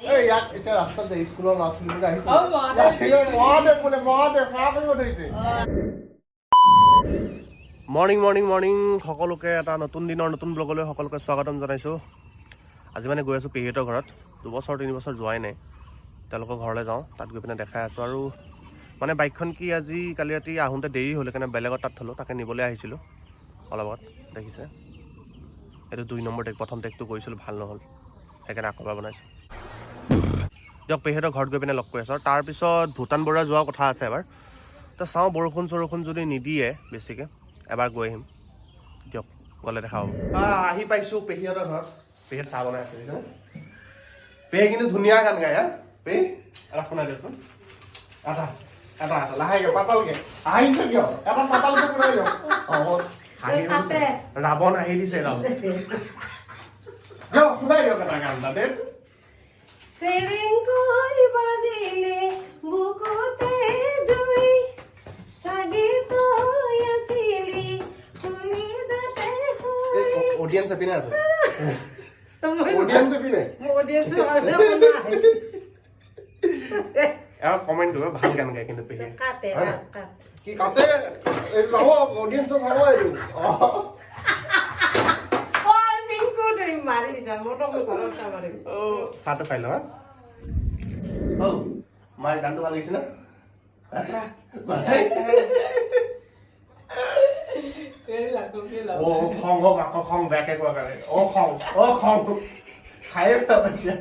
এই ইয়াক এতিয়া ৰাস্তাত যে স্কুলৰ ল'ৰা ছোৱালীবোৰ আহিছে। অ, মহাদেৱ। মহাদেৱ বোলে, মহাদেৱ সেৱা কৰিব ধৰিছে। মৰ্ণিং, মৰ্ণিং, মৰ্ণিং সকলোকে। এটা নতুন দিনৰ নতুন ব্লগলৈ সকলোকে স্বাগতম জনাইছোঁ। আজি মানে গৈ আছোঁ পেহীহঁতৰ ঘৰত। 2 বছৰ 3 বছৰ যোৱাই নাই। তেওঁলোকৰ ঘৰলৈ যাওঁ, তাত গৈ পিনে দেখাই আছোঁ। আৰু মানে বাইকখন কি, আজি কালি ৰাতি আহোঁতে দেৰি হ'ল, সেইকাৰণে বেলেগত তাত থ'লোঁ। তাকে নিবলৈ আহিছিলোঁ অলপ আগত। দেখিছে, এইটো 2 নম্বৰ টেক। প্ৰথম টেকটো কৰিছিলোঁ, ভাল নহ'ল, সেইকাৰণে আকৌ এবাৰ বনাইছোঁ। দিয়ক, পেহীহঁতৰ ঘৰত গৈ পিনে লগ কৰি আছোঁ। আৰু তাৰপিছত ভূটান বৰ্ডাৰ যোৱাৰ কথা আছে এবাৰ। তো চাওঁ, বৰষুণ চৰষুণ যদি নিদিয়ে বেছিকৈ, এবাৰ গৈ আহিম। দিয়ক, গ'লে দেখা হ'ব। আহি পাইছোঁ পেহীহঁতৰ ঘৰত। পেহীয়ে চাহ বনাই আছে, দেখিছেনে? পেহী কিন্তু ধুনীয়া গান গায়। হা পেহী, এটা শুনাই দিয়কচোন। এটা এটা এটা লাহেকে, পাতলকে। আহিছে কিয়? এটা পাতলকে শুনাই দিয়ক। অঁ, হাঁহি দিছে। ৰাৱণ আহি দিছে এডাল। দিয়ক, শুনাই দিয়ক এটা গান এটা দে। চেৰেংকৈ বাজিলে বুকুতে জুই, চাগে তই আছিলি কলিজাতে শুই। অডিয়েঞ্চ এপিনে আছে, অডিয়েঞ্চ এপিনে। অডিয়েঞ্চ নাই। এবাৰ কমেণ্ট কৰিব, ভাল গান গায় কিন্তু পেহীয়ে। কাটে। হয় নাই? কাট। কি কাটে? এই চাব, অডিয়েঞ্চে চাব এইটো। অঁ। ঐ পিংকু, তুমি মাৰি দিছা। মই তো ঘৰত মাৰিম। চাহটো খাই লওঁ। হা, ঔ মাৰ গানটো ভাল লাগিছে না? অ, খং হওক আকৌ, খং বেয়াকে কোৱা কাৰণে। অ খং, অ খং, খায়ে পেলাব এতিয়া।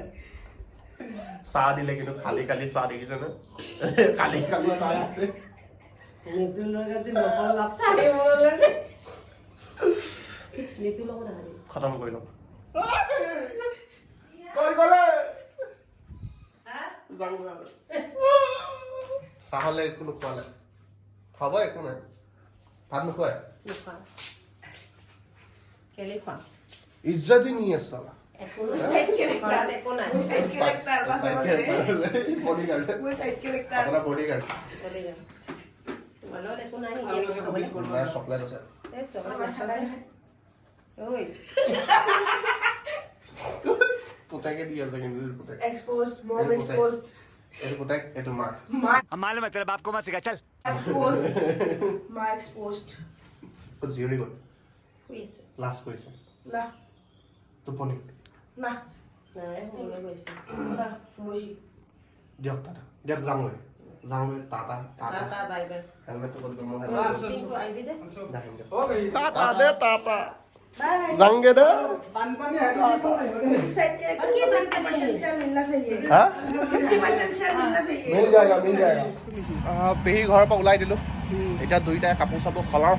চাহ দিলে কিন্তু খালি খালি চাহ, দেখিছে নে? খালি খালি চাহ দিছে। নিতুৰ লগত নকল চাহি মৰলে। নিতুৰ লগত আহি খতম কৰি লওঁ। কৈ গ'লে যাওঁগৈ আৰু। চাহলে একো নোখোৱালে হ'ব, একো নাই। ভাত নোখোৱাই? নোখোৱা কেলে খুৱাম? इज्जत ही नहीं है साला। একো নাই ঘৰত, একো নাই। বডিগাৰ্ড, আপোনাৰ বডিগাৰ্ড। তোমাৰ লগত একো নাই নেকি একো খাবলৈ? নাই, চকলেট আছে। এই চকলেট নাখালে। ঐ। পুতেকে দি আছে কিন্তু, এইটো পুতেক। Exposed, mom এইটো পুতেক। exposed, এইটো পুতেক, এইটো মাক। Ma हम मालूम है, तेरे बाप को मत सिखा, चल। exposed, ma exposed. ক'ত জীয়ৰী ক'ত? শুই আছে। লাজ কৰিছে। না। টোপনি। না। নাই, শুবলৈ গৈছে। না, বসি। দিয়ক টাটা দিয়ক, যাওঁগৈ, যাওঁগৈ, টাটা টাটা। Tata, bye bye. হেলমেটটো ক'ত গ'ল? মোৰ হেলমেট। পিংকু, আহিবি দে। নাহিম দিয়ক। অ পেহী। টাটা দে, টাটা। বাই। যাওঁগে দে। বানপানী আহিব। साइड के बाकी बनता नहीं। 50% शेयर मिलना चाहिए। হা। 50% शेयर मिलना चाहिए। मिल जाएगा, मिल जाएगा। পেহী ঘৰৰ পৰা ওলাই দিলোঁ। এতিয়া দুইটাই কাপোৰ চাপোৰ সলাওঁ,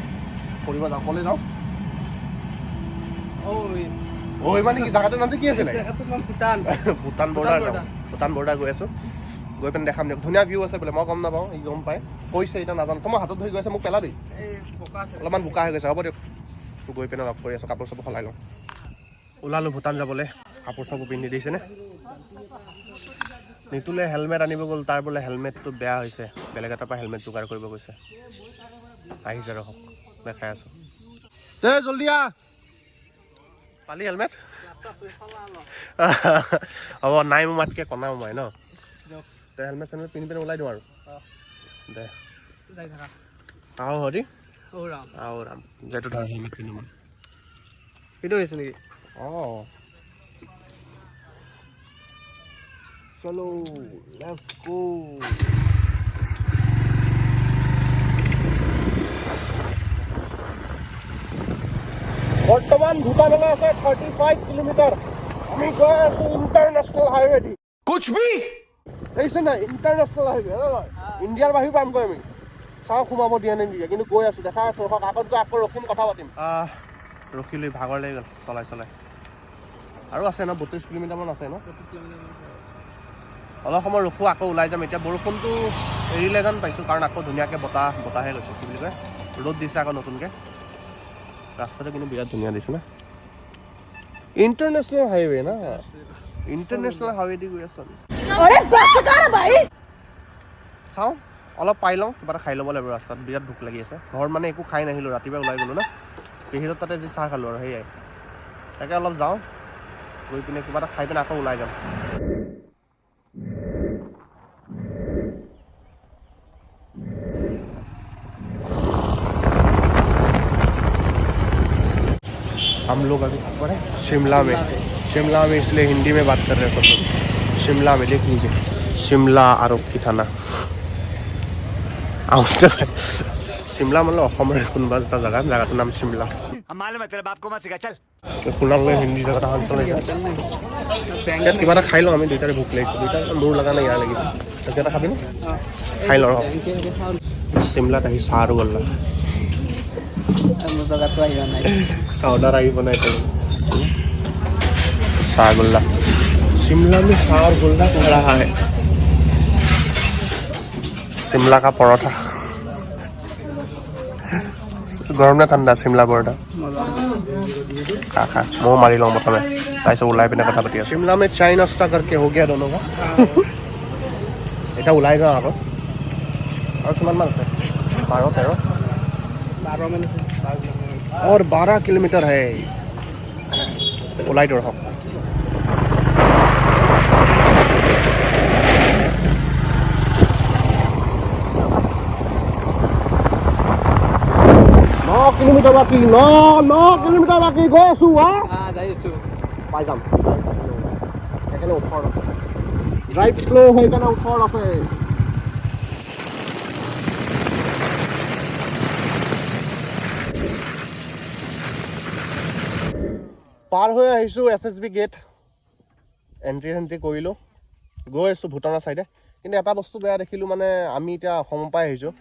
ফুৰিব যাওঁ। ক'লৈ যাওঁ? ঐ। ঐ, মানে কি, জাগাটোৰ নামটো কি আছিলে? জেগাটোৰ নাম ভূটান। ভূটান বৰ্ডাৰ যাওঁ। বৰ্ডাৰ। ভূটান বৰ্ডাৰ গৈ আছোঁ। গৈ পিনে দেখাম দিয়ক। ধুনীয়া ভিউ আছে বোলে, মই গম নাপাওঁ, ই গম পায়, কৈছে। এতিয়া নাজানো। তো মই হাতত ধৰি গৈ আছে, মোক পেলাবি। এই বোকা আছে। অলপমান বোকা হৈ গৈছে। হ'ব দিয়ক, গৈ পিনে লগ কৰি আছোঁ। কাপোৰ চাপোৰ সলাই লওঁ। ওলালোঁ ভূটান যাবলৈ, কাপোৰ চাপোৰ পিন্ধি দিছেনে। নিতুলে হেলমেট আনিব গ'ল, তাৰ বোলে হেলমেটটো বেয়া হৈছে, বেলেগ এটাৰ পৰা হেলমেট যোগাৰ কৰিব গৈছে। আহিছে, ৰখক, দেখাই আছোঁ। দে, জল্দি আহ। পালি হেলমেট? হ'ব, নাই মোমাতকৈ কণা মোমাই ন। দিয়ক। দে, হেলমেট চেলমেট পিন্ধি পিনে ওলাই দিওঁ আৰু। দে। যাই থাকা। আहो হৰি। অ ৰাম। আहो ৰাম। যিহেতু ধৰ হেলমেট পিন্ধো মই। সেইটো হৈছে নেকি? অঁ, চলো, let's go। বৰ্তমান ভূটানলৈ আছে 35 কিলোমিটাৰ। আমি গৈ আছো ইণ্টাৰনেশ্যনেল হাইৱে দি। कुछ भी। দেখিছে নাই, ইণ্টাৰনেশ্যনেল হাইৱে নহয়, ইণ্ডিয়াৰ বাহিৰ পামগৈ আমি। চাওঁ সোমাব দিয়ে নে নিদিয়ে। কিন্তু গৈ আছো, দেখাই আছো। ৰখক, আগত গৈ আকৌ ৰখিম, কথা পাতিম। ৰখিলো, ভাগৰ লাগি গ'ল চলাই চলাই। আৰু আছে ন, 32 কিলোমিটাৰমান আছে ন? অলপ সময় ৰখোঁ, আকৌ ওলাই যাম। এতিয়া বৰষুণটো এৰিলে যেন পাইছোঁ, কাৰণ আকৌ ধুনীয়াকৈ বতাহ, বতাহে গৈছে, কি বুলি কয়, ৰ'দ দিছে আকৌ নতুনকৈ। ৰাস্তাটো কিন্তু বিৰাট ধুনীয়া দিছে না। ইণ্টাৰনেশ্যনেল হাইৱে না, ইণ্টাৰনেশ্যনেল হাইৱে দি গৈ আছোঁ আমি। চাওঁ, অলপ পাই লওঁ, কিবা এটা খাই ল'ব লাগিব ৰাস্তাত। বিৰাট ভোক লাগি আছে। ঘৰত মানে একো খাই নাহিলোঁ, ৰাতিপুৱা ওলাই গ'লোঁ না। পেহীহঁতৰ তাতে যি চাহ খালোঁ আৰু সেয়াই। তাকে অলপ যাওঁ, গৈ পিনে কিবা এটা খাই পিনে আকৌ ওলাই যাম। हम लोग अभी कहाँ पर हैं? शिमला में। शिमला में, इसलिए हिंदी में बात कर रहे हैं सब लोग। शिमला में देख लीजिए, शिमला आरक्षी थाना। আহোঁতে চিমলা মানে অসমৰ কোনোবা এটা জেগা, জেগাটোৰ নাম চিমলা। हम मालूम है तेरे बाप को मत सिखा, चल। শুনাবলৈ হিন্দী জেগাত এখন চলাইছে। ইয়াত কিবা এটা খাই লওঁ আমি, দুইটাৰে ভোক লাগিছে। দুইটা মোৰ লগা নাই, ইয়াৰ লাগিছে। তই কিবা এটা খাবিনে? খাই লওঁ ৰ। চিমলাত আহি চাহ আৰু গল্লা মোৰ জেগাটো আহিব নাই। অৰ্ডাৰ আহিব নাই। चाह गोल्ला, शिमला में चाह और गोल्ला कर रहा है। शिमला का परोठा গৰম নে ঠাণ্ডা? চিমলা পৰঠা খা খা, ময়ো মাৰি লওঁ প্ৰথমে, তাৰপিছত ওলাই পিনে কথা পাতি আছোঁ। শিমলা মে চাই নাস্তা करके हो गया दोनों का। এতিয়া ওলাই যাওঁ আকৌ। আৰু কিমান মান আছে? 12 13 12 মান আছে। और 12 किलोमीटर है। ওলাই দিওঁ ৰখক। ন কিলোমিটাৰ বাকী, 9 কিলোমিটাৰ বাকী। গৈ আছো। হা, যাই আছো। পাই যাম। সেইকাৰণে ওঠৰত আছে, ড্ৰাইভ শ্ল', সেইকাৰণে ওঠৰত আছে। পাৰ হৈ আহিছোঁ S S B gate, entry চেণ্ট্ৰি কৰিলোঁ, গৈ আছোঁ ভূটানৰ ছাইডে। কিন্তু এটা বস্তু বেয়া দেখিলোঁ, মানে আমি এতিয়া অসমৰ পৰাই আহিছোঁ,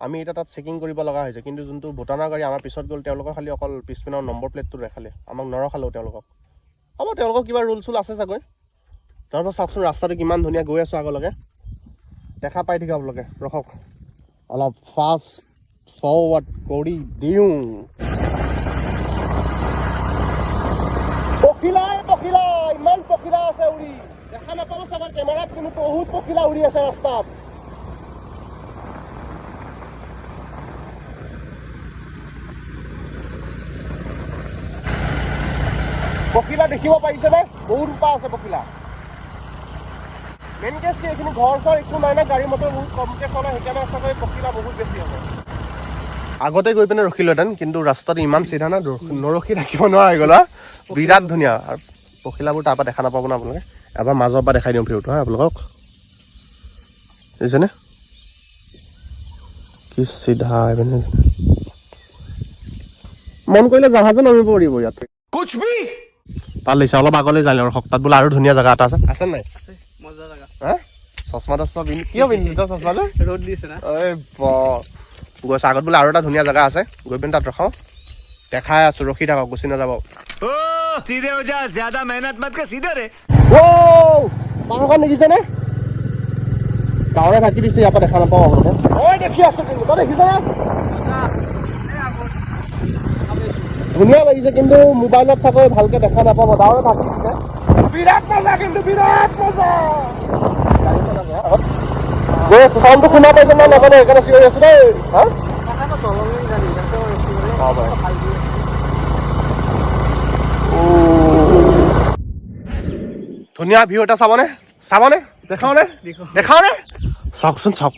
আমি এতিয়া তাত চেকিং কৰিব লগা হৈছে। কিন্তু যোনটো ভূটানৰ গাড়ী আমাৰ পিছত গ'ল, তেওঁলোকৰ খালি অকল পিছপিনৰ নম্বৰ প্লেটটো দেখালে, আমাক নৰখালেও। তেওঁলোকক হ'ব, তেওঁলোকৰ কিবা ৰুল চুল আছে চাগৈ। তাৰপাছত চাওকচোন ৰাস্তাটো কিমান ধুনীয়া। গৈ আছোঁ আগলৈকে, দেখা পাই থাকে আপোনালোকে। ৰখক, অলপ ফাষ্ট ফৰৱাৰ্ড কৰি দিওঁ। পখিলাই পখিলা, ইমান পখিলা আছে উৰি, দেখা নাপাব চাগৈ কেমেৰাত, কিন্তু বহুত পখিলা উৰি আছে ৰাস্তাত। পখিলা দেখিব পাৰিছেনে? বহুত সোপা আছে পখিলা। মেইন কেছ কি, এইখিনি ঘৰ চৰ একো নাই না, গাড়ী মটৰ বহুত কমকৈ চলে, সেইকাৰণে চাগৈ পখিলা বহুত বেছি হ'ব। আগতে গৈ পিনে ৰখিলোহেঁতেন, কিন্তু ৰাস্তাটো ইমান চিধা না, নৰখি থাকিব নোৱাৰা হৈ গ'ল। বিৰাট ধুনীয়া। আৰু পখিলাবোৰ তাৰপৰা দেখা নাপাব ন আপোনালোকে। এবাৰ মাজৰ পৰা দেখাই দিওঁ ভিউটো। হা, আপোনালোকক দেখিছেনে কি চিধা? এইপিনে মন কৰিলে জাহাজো নামিব পাৰিব ইয়াত। कुछ भी। ভাল লাগিছে। অলপ আগলৈ যাই লওঁ, তাত বোলে আৰু ধুনীয়া জেগা এটা আছে। আছে নাই? মজা জেগা। হা, চশমা তচমা পিন্ধি কিয় পিন্ধিলি তই চশমাটো? ৰ'দ দিছে না। এই গৈছে। আগত বোলে আৰু এটা ধুনীয়া জেগা আছে, গৈ পিনে তাত ৰখাওঁ। দেখাই আছোঁ, ৰখি থাকক, গুচি নাযাব। ओ सीधे हो जा, ज्यादा मेहनत मत कर, सीधे रे। পাহাৰখন দেখিছেনে? ডাৱৰে ঢাকি দিছে, ইয়াৰ পৰা দেখা নাপাওঁ আপোনালোকে। মই দেখি আছোঁ, কিন্তু তই দেখিছনে? ধুনীয়া লাগিছে, কিন্তু মোবাইলত চাগৈ ভালকে দেখা নাপাব, ডাৱৰে ঢাকি দিছে। বিৰাট মজা, কিন্তু বিৰাট মজা। গাড়ীখন আছে আগত। গৈ আছোঁ। চাউণ্ডটো শুনা পাইছে নাই নাজানো, সেইকাৰণে চিঞৰি আছোঁ দেই। হা, হ'ব পাৰে। ধুনীয়া ভিউ এটা চাবনে? চাবনে? দেখাওনে? দেখাওনে? চাওকচোন, চাওক।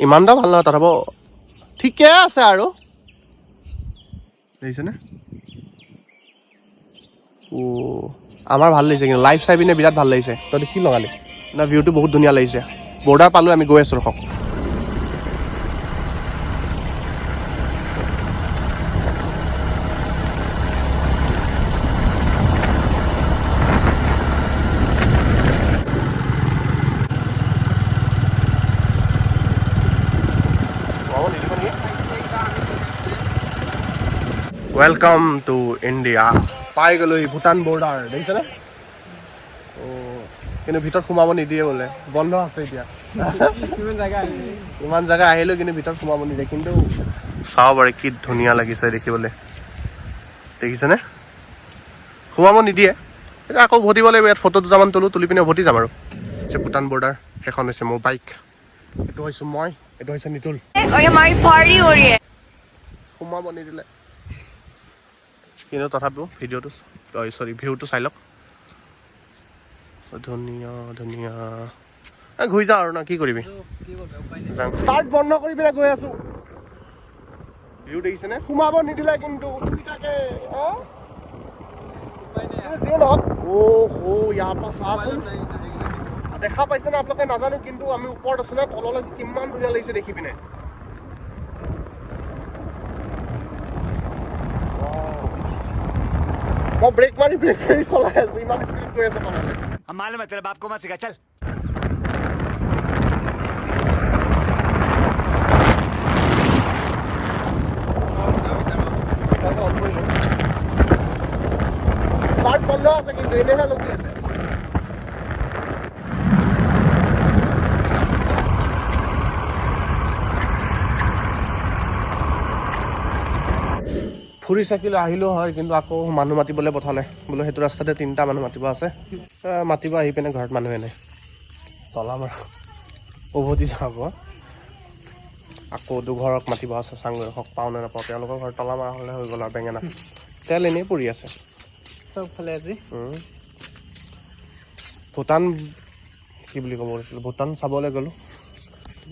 ইমান এটা ভাল নহয়, তথাপিও ঠিকে আছে আৰু। দেখিছেনে? অ', আমাৰ ভাল লাগিছে, কিন্তু লাইভ চাই পিনে বিৰাট ভাল লাগিছে। তই কি লগালি না? ভিউটো বহুত ধুনীয়া লাগিছে। বৰ্ডাৰ পালোঁ আমি, গৈ আছোঁ, ৰখক। Welcome to India. পাই গ'লো ভূটান বৰ্ডাৰ, দেখিছেনে? অ', কিন্তু ভিতৰত সোমাব নিদিয়ে বোলে, বন্ধ আছে এতিয়া। ইমান জেগা আহিলি। ইমান জেগা আহিলোঁ, কিন্তু ভিতৰত সোমাব নিদিয়ে। কিন্তু চাব পাৰে কি ধুনীয়া লাগিছে দেখিবলৈ, দেখিছেনে? সোমাব নিদিয়ে এতিয়া, আকৌ উভতিব লাগিব। ইয়াত ফটো দুটামান তোলোঁ, তুলি পিনে উভতি যাম। আৰু হৈছে ভূটান বৰ্ডাৰ। সেইখন হৈছে মোৰ বাইক, এইটো হৈছোঁ মই, এইটো হৈছে নিতুল। और हमारी पार्टी हो रही है। সোমাব নিদিলে, কিন্তু তথাপিও ভিডিঅ'টো, চৰি, ভিউটো চাই লওক। ধুনীয়া ধুনীয়া। ঘূৰি যাওঁ আৰু ন, কি কৰিবি? ষ্টাৰ্ট বন্ধ কৰি পেলাই গৈ আছো। ভিউ দেখিছেনে? সোমাব নিদিলে কিন্তু দুইটাকে। যিয়ে নহওক, অ' হ' ইয়াৰ পৰা চাচোন, দেখা পাইছেনে আপোনালোকে নাজানো, কিন্তু আমি ওপৰত আছো না, তললৈ কিমান ধুনীয়া লাগিছে দেখি পিনে। মই ব্ৰেক মাৰি চলাই আছো, ইমান স্পীড গৈ আছে তললৈ। मालूम है तेरे बाप को मत सिखा, चल। ষ্টাৰ্ট বন্ধ আছে কিন্তু এনেহে লগি আছে। ফুৰি চাকিলৈ আহিলেও হয়, কিন্তু আকৌ মানুহ মাতিবলৈ পঠালে বোলো সেইটো ৰাস্তাতে 3টা মানুহ মাতিব আছে। মাতিব আহি পিনে ঘৰত মানুহে নাই, তলা মাৰা উভতি যাব। আকৌ দুঘৰক মাতিব আছে, চাংগৈ হওক পাওঁ নে নাপাওঁ। তেওঁলোকৰ ঘৰত তলা মাৰা হ'লে হৈ গ'ল আৰু, বেঙেনা তেল এনেই পৰি আছে চবফালে আজি। ভূটান কি বুলি ক'ব গৈছিলোঁ, ভূটান চাবলৈ গ'লোঁ,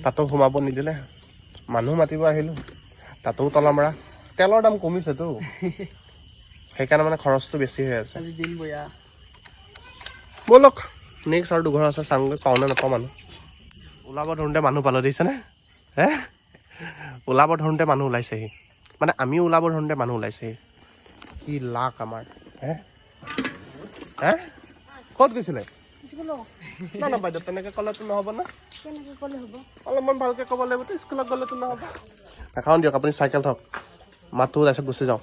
তাতো সোমাব নিদিলে, মানুহ মাতিব আহিলোঁ, তাতো তলা মাৰা। তেলৰ দাম কমিছেতো, সেইকাৰণে মানে খৰচটো বেছি হৈ আছে। ব'লক নেক্সট আৰু দুঘৰ আছে, চাংগৈ পাওঁ নে নাপাওঁ মানুহ। ওলাব ধৰোঁতে মানুহ পালোঁ, দেখিছেনে? হে ওলাব ধৰোঁতে মানুহ ওলাইছেহি, মানে আমিও ওলাব ধৰোঁতে মানুহ ওলাইছেহি। কি লাক আমাৰ। হে হে ক'ত গৈছিলে? না না বাইদেউ, তেনেকৈ ক'লেতো নহ'ব না, অলপমান ভালকৈ ক'ব লাগিব, স্কুলত গ'লেতো নহ'ব। নাখাওঁ দিয়ক, আপুনি চাইকেল থওক, মাতো তাৰপিছত গুচি যাওঁ।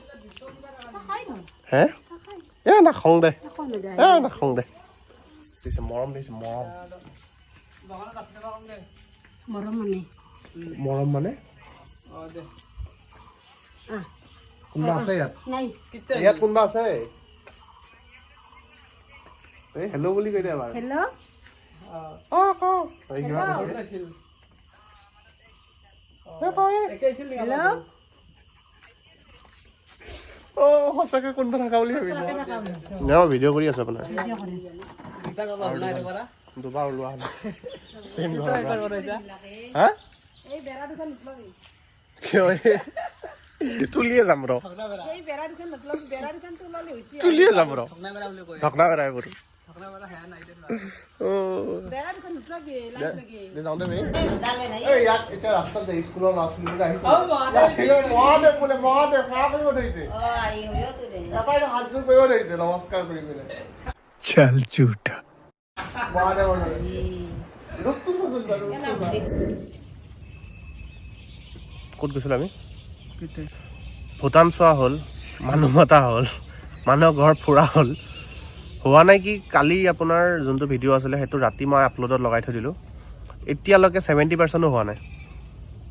হে এ নাখাওঁ দে, এ নাখাওঁ দে। দিছে মৰম, দিছে মৰম। মৰম মানে কোনোবা আছে ইয়াত? ইয়াত কোনোবা আছে? এই হেল্ল' বুলি কৈ দে এবাৰ। হেল্ল' অ ক। হেল্ল' অ সঁচাকে কোনোবা থকা বুলি ভাবিছো। মই ভিডিঅ' কৰি আছো আপোনাৰ। দুবাৰ ওলোৱা চেম ঘৰৰ পৰা। হা কিয় তুলিয়ে যাম ৰ, তুলিয়ে যাম ৰ, ঢকনা বেৰা এইবোৰ। ইয়াত এতিয়া ৰাস্তাত স্কুলৰ ল'ৰা ছোৱালীবোৰ আহিছে, মহাদেৱ বোলে, মহাদেৱ সেৱা কৰিব ধৰিছে, এটাই হাতযোৰ কৰিব ধৰিছে নমস্কাৰ কৰি পিনে। চল ঝুটা। মহাদেৱৰ ৰূপটো চাচোন, ৰূপটো। ক'ত গৈছিলোঁ আমি? ভূটান চোৱা হ'ল, মানুহ মতা হ'ল, মানুহৰ ঘৰ ফুৰা হ'ল। হোৱা নাই কি, কালি আপোনাৰ যোনটো ভিডিঅ' আছিলে সেইটো ৰাতি মই আপলোডত লগাই থৈ দিলোঁ, এতিয়ালৈকে 70%ও হোৱা নাই।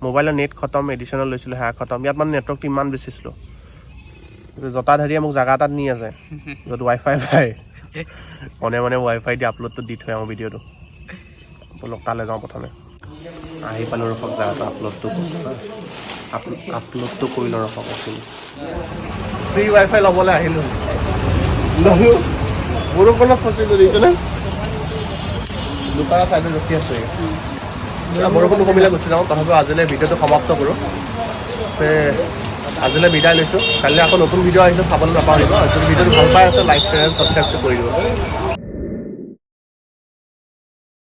মোবাইলৰ নেট খতম, এডিশ্যনেল লৈছিলোঁ সেয়া খতম। ইয়াত মানে নেটৱৰ্কটো ইমান বেছি শ্ল'। জটাধাৰীয়ে মোক জেগা এটাত নি আছে য'ত ৱাইফাই পায়, মনে মনে ৱাইফাই দি আপলোডটো দি থৈ আহোঁ ভিডিঅ'টো। ব'লক তালৈ যাওঁ প্ৰথমে। আহি পালোঁ, ৰখক জেগাটো আপলোডটো আপলোডটো কৰি লওঁ ৰখক। ফ্ৰী ৱাইফাই ল'বলৈ আহিলোঁ, ল'লোঁ, বৰষুণত ফচিলোঁ, দেখিছেনে? দোকানৰ চাইডত ৰখি আছোঁ। বৰষুণটো কমিলে গুচি যাওঁ। তথাপিও আজিলৈ ভিডিঅ'টো সমাপ্ত কৰোঁ, আজিলৈ বিদায় লৈছোঁ। কাইলৈ আকৌ নতুন ভিডিঅ' আহিছে, চাবলৈ নাপাহৰিব। যদি ভিডিঅ'টো ভাল পাই আছে, লাইক শ্বেয়াৰ ছাবস্ক্ৰাইবটো কৰি দিব।